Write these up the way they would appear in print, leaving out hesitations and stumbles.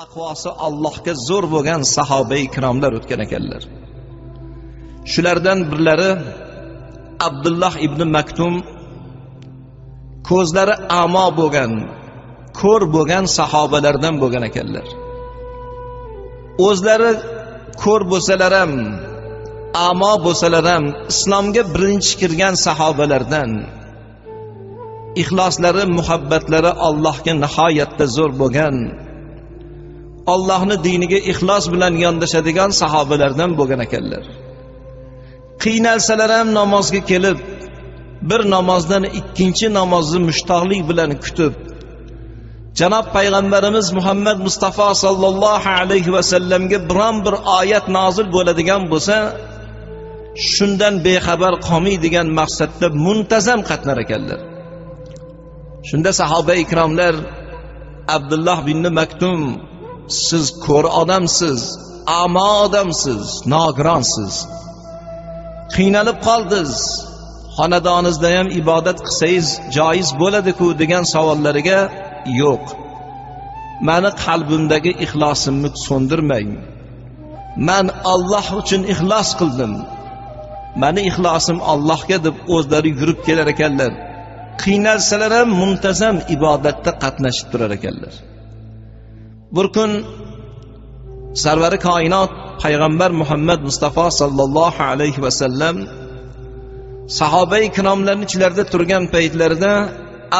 Taqvosi Allohga zo'r bo'lgan sahoba ikromlar o'tgan ekanlar. Shulardan birlari Abdulloh ibn Maktum, ko'zlari amo bo'lgan, ko'r bo'lgan sahobalardan bo'lgan ekanlar. O'zlari ko'r bo'lsalar ham, amo bo'lsalar ham islomga birinchi kirgan sahobalardan, ixloslari, muhabbatlari Allohga nihoyatda zo'r bo'lgan, Allohning diniga ixlos bilan yondashadigan sahobalardan bo'lgan ekanlar. Qiynalsalar ham namozga kelib, bir namozdan ikkinchi namozni mushtoqlik bilan kutib, Janob Payg'ambarimiz Muhammad Mustafa sallallohu alayhi va sallamga biron bir oyat nozil bo'ladigan bo'lsa, shundan bexabar qolmaydigan maqsadda muntazam qatnar ekanlar. Shunda sahoba ikromlar Abdulloh ibn Maktum, siz ko'r odamsiz, amo odamsiz, nogironsiz. Qiynalib qoldingiz. Xonadoningizda ham ibodat qilsangiz joiz bo'ladi-ku degan savollariga yo'q. Meni qalbimdagi ixlosimni so'ndirmang. Men Alloh uchun ixlos qildim. Meni ixlosim Allohga deb o'zlari yurib kelar ekanlar. Qiynalsalar ham muntazam ibodatda qatnashib turar ekanlar. Bir kun Sarvari koinot Payg'ambar Muhammad Mustafa sallallohu alayhi va sallam sahoba ikromlarning ichlarida turgan paytlarida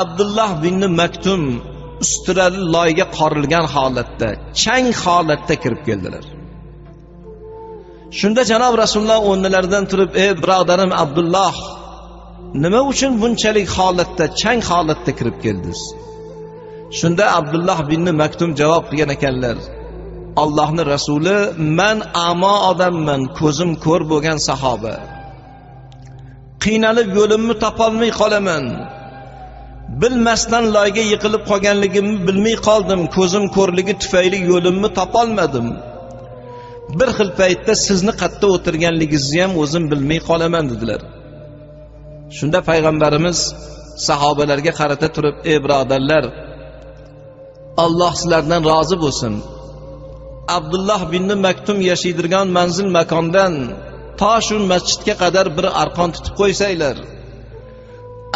Abdulloh ibn Maktum ustirali loyga qorilgan holatda, chang holatda kirib keldilar. Shunda janob Rasululloh o'rnlaridan turib, "Ey birodarim Abdulloh, nima uchun bunchalik holatda, chang holatda kirib keldingiz?" Shunda Abdulloh ibn Maktum javob qilgan ekanlar: Allohning rasuli, men amo odamman, ko'zim ko'r bo'lgan sahoba. Qiynalib yo'limni topolmay qolaman. Bilmasdan loyga yiqilib qolganligimni bilmay qoldim, ko'zim ko'rligi tufayli yo'limni topolmadim. Bir xil paytda sizni qayerda o'tirganligingizni ham o'zim bilmay qolaman dedilar. Shunda payg'ambarimiz sahobalarga qarata turib, "Ey birodarlar, Alloh sizlardan rozi bo'lsin. Abdulloh ibn Maktum yashaydigan manzil makondan ta shu masjidga qadar bir arqon tutib qo'ysanglar,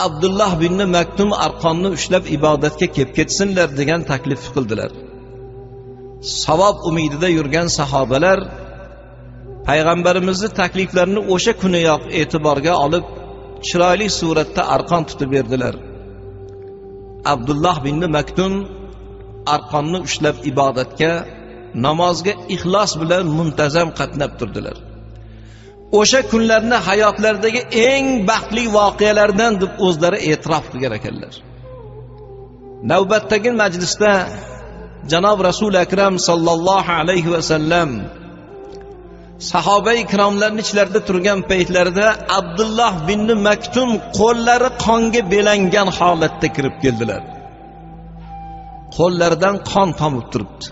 Abdulloh ibn Maktum arqonni ushlab ibodatga kelib ketsinlar" degan taklif qildilar. Savob umidida yurgan sahobalar payg'ambarimizning takliflarini o'sha kuniyoq e'tiborga olib, chiroyli suratda arqon tutib berdilar. Abdulloh ibn Maktum arqonni ushlab ibodatga, namozga ixlos bilan muntazam qatnab turdilar. O'sha kunlarni hayotlaridagi eng baxtli voqealardan deb o'zlari e'tirof qilgan ekanlar. Navbatdagi majlisda janob Rasul Akram sallallohu alayhi va sallam sahoba ikromlarning ichlarida turgan paytlarida Abdulloh ibn Maktum qo'llari qonga belangan holatda kirib keldilar. Qo'llaridan qon tomib turibdi.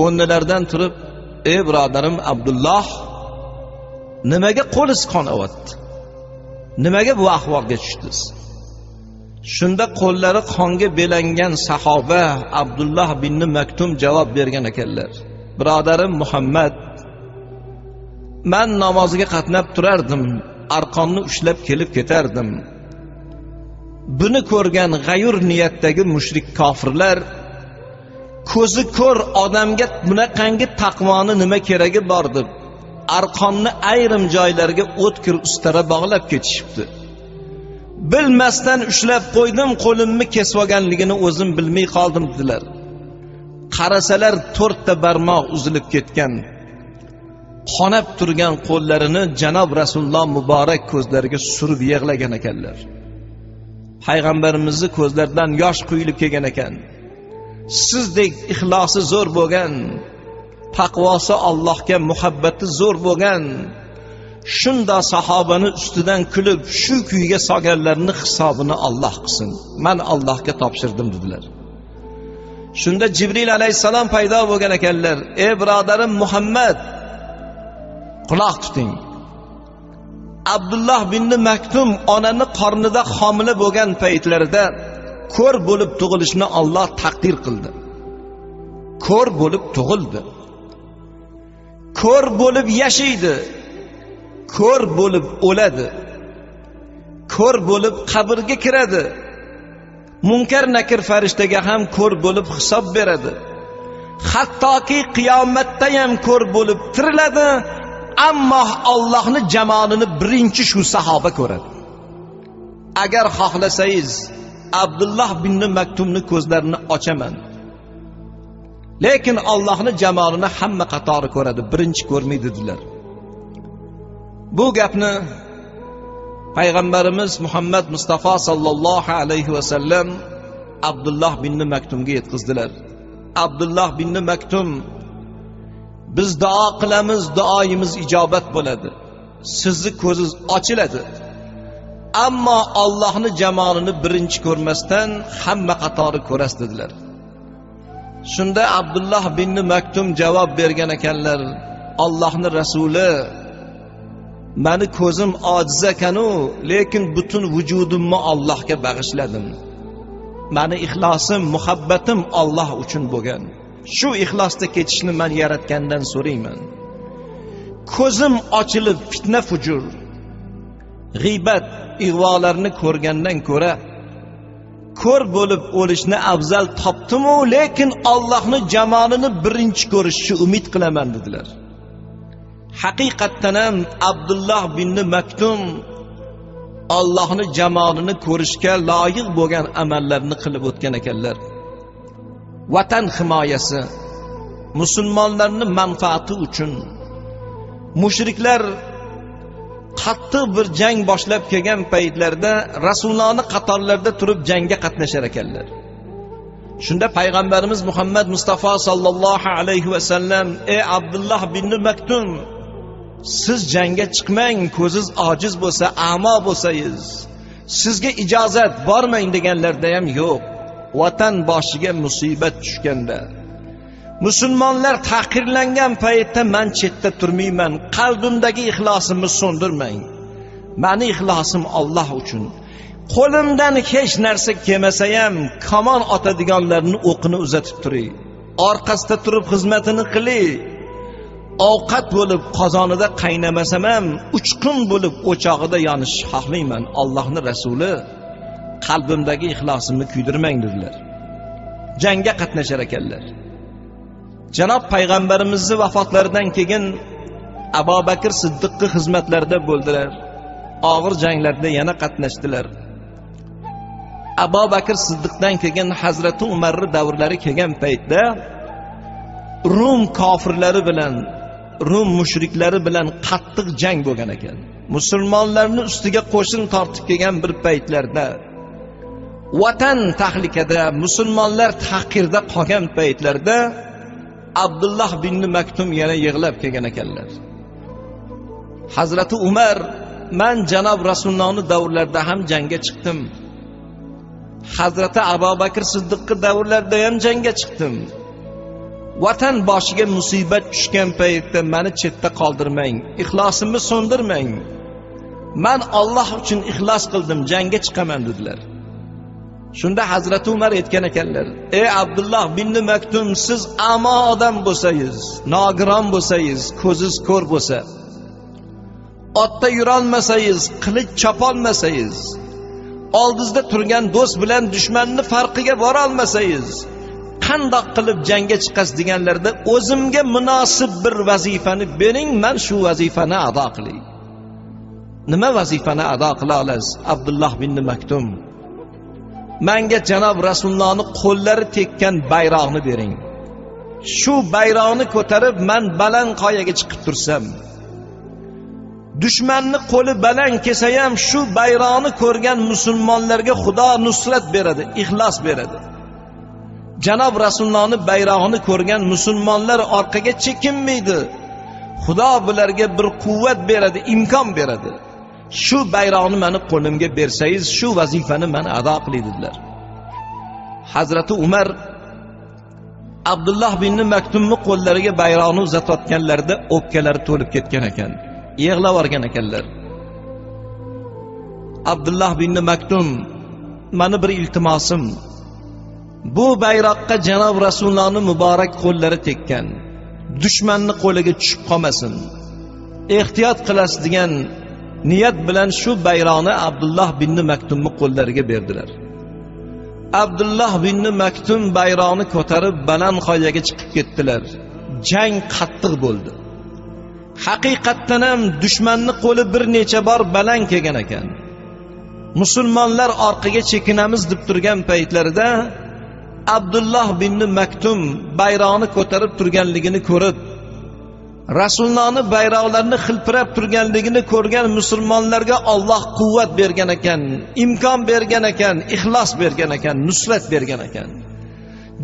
O'rnlaridan turib, "Ey birodarim Abdulloh, nimaga qo'lingiz qon ovatdi? Nimaga bu ahvolga tushdingiz?" Shunda qo'llari qonga belangan sahoba Abdulloh ibn Maktum javob bergan ekanlar: "Birodarim Muhammad, men namozga qatnab turardim, arqonni ushlab kelib ketardim. Buni ko'rgan g'ayur niyatdagi mushrik kofirlar ko'zi ko'r odamga bunaqangi taqvoni nima keragi bor deb arqonni ayrim joylarga o'tkir ustara bog'lab ketishibdi. Bilmasdan ushlab qo'ydim, qo'limni kesib olganligini o'zim bilmay qoldim" dedilar. Qarasalar 4 ta barmoq uzilib ketgan, qonab turgan qo'llarini janob Rasululloh muborak ko'zlariga surib yig'lagan ekanlar. Payg'ambarimizni ko'zlaridan yosh quyilib kelgan ekan. Sizdek ixlosi zo'r bo'lgan, taqvosi Allohga muhabbati zo'r bo'lgan shunda sahobani ustidan kulib shu kuyga solganlarning hisobini Alloh qilsin. Men Allohga topshirdim dedilar. Shunda Jibril alayhissalom paydo bo'lgan ekanlar. "Ey birodarim Muhammad, quloq tuting. Abdulloh ibn Maktum onani qornida homila bo'lgan paytlarida ko'r bo'lib tug'ilishni Alloh taqdir qildi. Ko'r bo'lib tug'ildi. Ko'r bo'lib yashaydi. Ko'r bo'lib o'ladi. Ko'r bo'lib qabrga kiradi. Munkar nakir farishtaga ham ko'r bo'lib hisob beradi. Hattoki qiyomatda ham ko'r bo'lib tiriladi, ammo Allohning jamolini birinchi shu sahoba ko'radi. Agar xohlasangiz Abdulloh bin Maktumni ko'zlarini ochaman. Lekin Allohning jamolini hamma qatori ko'radi, birinchi ko'rmaydi dedilar. Bu gapni Payg'ambarimiz Muhammad Mustafa sallallohu alayhi va sallam Abdulloh bin Maktumga yetkazdilar. Abdulloh bin Maktum, biz duo qilamiz, duoyimiz ijobat bo'ladi. Sizni ko'zingiz ochiladi. Ammo Allohning jamolini birinchi ko'rmasdan hamma qatori ko'rasiz dedilar. Shunda Abdulloh bin Maktum javob bergan ekanlar: Allohning rasuli, meni ko'zim ojiz ekanu, lekin butun vujudimni Allohga bag'ishladim. Meni ixlosim, muhabbatim Alloh uchun bo'lgan. Shu ixlosda ketishni men yaratgandan so'rayman. Ko'zim ochilib fitna fujur, g'iybat, ig'volarni ko'rgandan ko'ra ko'r bo'lib o'lishni afzal topdim-u, lekin Allohning jamolini birinchi ko'rishni umid qilaman dedilar. Haqiqatdan ham Abdulloh bin Maktum Allohning jamolini ko'rishga loyiq bo'lgan amallarni qilib o'tgan ekanlar. Vatan himoyasi, musulmonlarning manfaati uchun mushriklar qattiq bir jang boshlab kelgan paytlarda Rasulullohning qatorlarida turib jangga qatnashar ekanlar. Shunda payg'ambarimiz Muhammad Mustafa sallallohu alayhi va sallam: "Ey Abdulloh bin Maktum, siz jangga chiqmang, ko'zingiz ojiz bo'lsa, a'mo bo'lsangiz, sizga ijozat bormang" deganlarda ham yo'q. Vatan boshiga musibat tushganda, musulmonlar tahqirlangan paytda men chetda turmayman, qalbimdagi ixlosimni so'ndirmang. Meni ixlosim Alloh uchun. Qo'limdan hech narsa kelmasa ham kamon otadiganlarni o'qini uzatib turing. Orqasida turib xizmatini qiling. Ovqat bo'lib qozonida qaynamasam ham uchqun bo'lib o'chog'ida yonishni xohlayman. Allohning rasuli, qalbimdagi ixlosimni kuydirmang dedilar. Jangga qatnashar ekanlar. Janob payg'ambarimizning vafotlaridan keyin Abu Bakr Siddiqning xizmatlarida bo'ldilar. Og'ir janglarda yana qatnashdilar. Abu Bakr Siddiqdan keyin Hazrati Umarning davrlari kelgan paytda Rum kofirlari bilan, Rum mushriklari bilan qattiq jang bo'lgan ekan. Musulmonlarning ustiga qo'shin tortib kelgan bir paytlarda, vatan tahlikada, musulmonlar tahqirda qolgan paytlarda Abdulloh bin Maktum yana yig'lab kelgan ekanlar. Hazrati Umar: "Men janob Rasulullohning davrlarida ham jangga chiqdim. Hazrati Abu Bakr Siddiqning davrlarida ham jangga chiqdim. Vatan boshiga musibat tushgan paytda meni chetda qoldirmang, ixlosimni so'ndirmang. Men Alloh uchun ixlos qildim, jangga chiqaman" dedilar. Shunda Hazrati Umar aytgan ekanlar: "Ey Abdulloh bin Maktum, siz a'mo odam bo'lsangiz, nogiron bo'lsangiz, ko'zingiz ko'r bo'lsa, otda yurolmasangiz, qilich chopolmasangiz, oldingizda turgan do'st bilan dushmanni farqiga bora olmasangiz, qandoq qilib jangga chiqasiz" deganlarda, o'zimga munosib bir vazifani bering, men shu vazifani ado qilay. Nima vazifani ado qila olasiz Abdulloh bin Maktum? Menga janob Rasulullohning qo'llari tekkan bayroqni bering. Shu bayroqni ko'tarib men baland qoyaga chiqib tursam, dushmanni qo'li baland kelsa ham shu bayroqni ko'rgan musulmonlarga Xudo nusrat beradi, ixlos beradi. Janob Rasulullohning bayrog'ini ko'rgan musulmonlar orqaga chekinmaydi. Xudo bularga bir quvvat beradi, imkon beradi. Shu bayroqni meni qo'limga bersangiz, shu vazifani men ado qilay dedilar. Hazrati Umar Abdulloh bin Maktumni qo'llariga bayroqni uzatayotganlarida o'pkalari to'lib ketgan ekan. Yig'lab yuborgan ekanlar. Abdulloh bin Maktum, meni bir iltimosim, Bu bayroqqa janob Rasulullohning muborak qo'llari tekkan, dushmanni qo'liga tushib qolmasin, ehtiyot qilasiz degan niyat bilan shu bayroqni Abdulloh bin Maktumning qo'llariga berdilar. Abdulloh bin Maktum bayroqni ko'tarib baland qoyaga chiqib ketdilar. Jang qattiq bo'ldi. Haqiqatdan ham dushmanni qo'li bir necha bor baland kelgan ekan. Musulmonlar orqaga chekinamiz deb turgan paytlarida Abdulloh bin Maktum bayroqni ko'tarib turganligini ko'rib, Rasulullohning bayroqlarini xilpirab turganligini ko'rgan musulmonlarga Alloh quvvat bergan ekan, imkon bergan ekan, ixlos bergan ekan, nusrat bergan ekan.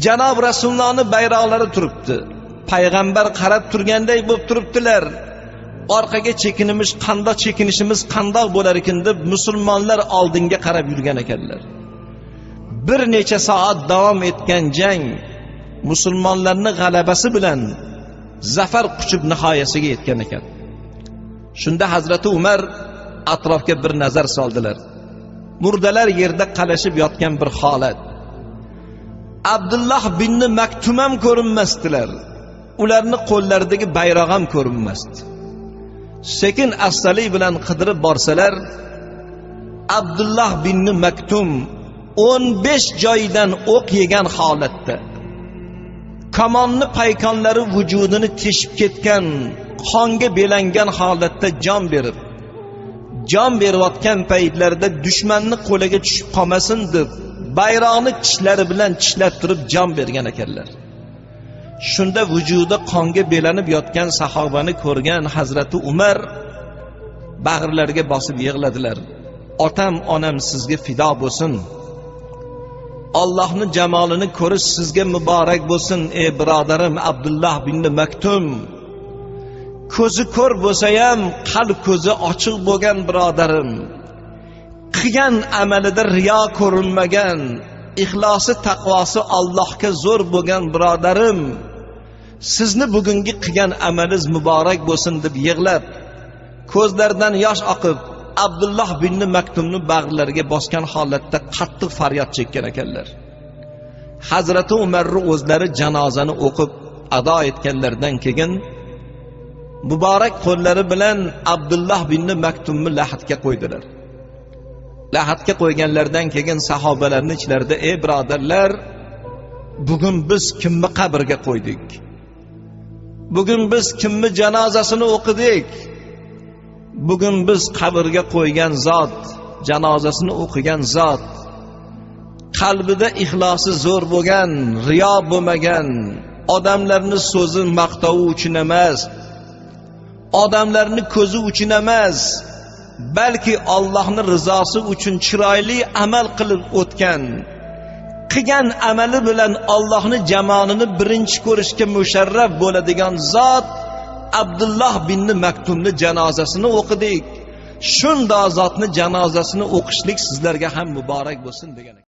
Janob Rasulullohning bayroqlari turibdi. Payg'ambar qarab turganday bo'lib turibdilar. Orqaga chekinimiz qandoq chekinishimiz qandoq bo'lar ekan deb musulmonlar oldinga qarab yurgan ekanlar. Bir necha soat davom etgan jang musulmonlarning g'alabasi bilan zafar quchib nihoyasiga yetgan ekan. Shunda Hazrati Umar atrofga bir nazar soldilar. Murdalar yerda qalashib yotgan bir holat. Abdulloh bin Maktum ham ko'rinmasdilar. Ularning qo'llaridagi bayroq ham ko'rinmasdi. Sekin astalik bilan qidirib borsalar, Abdulloh bin Maktum 15 joydan o'q yegan holatda, kamonni paykonlari vujudini teshib ketgan, qonga belangan holatda jon berib, jon berayotgan paytlarida dushmanni qo'liga tushib qolmasin deb bayroqni tishlari bilan tishlab turib jon bergan ekanlar. Shunda vujudi qonga belanib yotgan sahobani ko'rgan Hazrati Umar bag'rlariga bosib yig'ladilar. Otam, onam sizga fido bo'lsin. Allohning jamolini ko'rish sizga muborak bo'lsin, ey birodarim Abdulloh bin Maktum. Ko'zi ko'r bo'lsa ham qalb ko'zi ochiq bo'lgan birodarim. Qilgan amalida riyo ko'rinmagan, ixlosi taqvosi Allohga zo'r bo'lgan birodarim, sizni bugungi qilgan amalingiz muborak bo'lsin deb yig'lab, ko'zlaridan yosh oqib Abdulloh bin Maktumni bag'rlariga bosgan holatda qattiq faryod chekkan ekanlar. Hazrati Umarning o'zlari janozani o'qib ado etganlaridan keyin muborak qo'llari bilan Abdulloh bin Maktumni lahatga qo'ydilar. Lahatga qo'yganlaridan keyin sahobalarning ichlarida, ey birodarlar, bugun biz kimni qabrga qo'ydik? Bugun biz kimni janozasini o'qidik? Bugun biz qabrga qo'ygan zot, janozasini o'qigan zot, qalbida ixlosi zo'r bo'lgan, riyo bo'lmagan, odamlarning so'zi maqtovi uchun emas, odamlarning ko'zi uchun emas, balki Allohning rizosi uchun chiroyli amal qilib o'tgan, qilgan amali bilan Allohning jamolini birinchi ko'rishga musharraf bo'ladigan zot Abdulloh bin Maktumni janozasini o'qidik. Shunda zotni janozasini o'qishlik sizlarga ham muborak bo'lsin degan.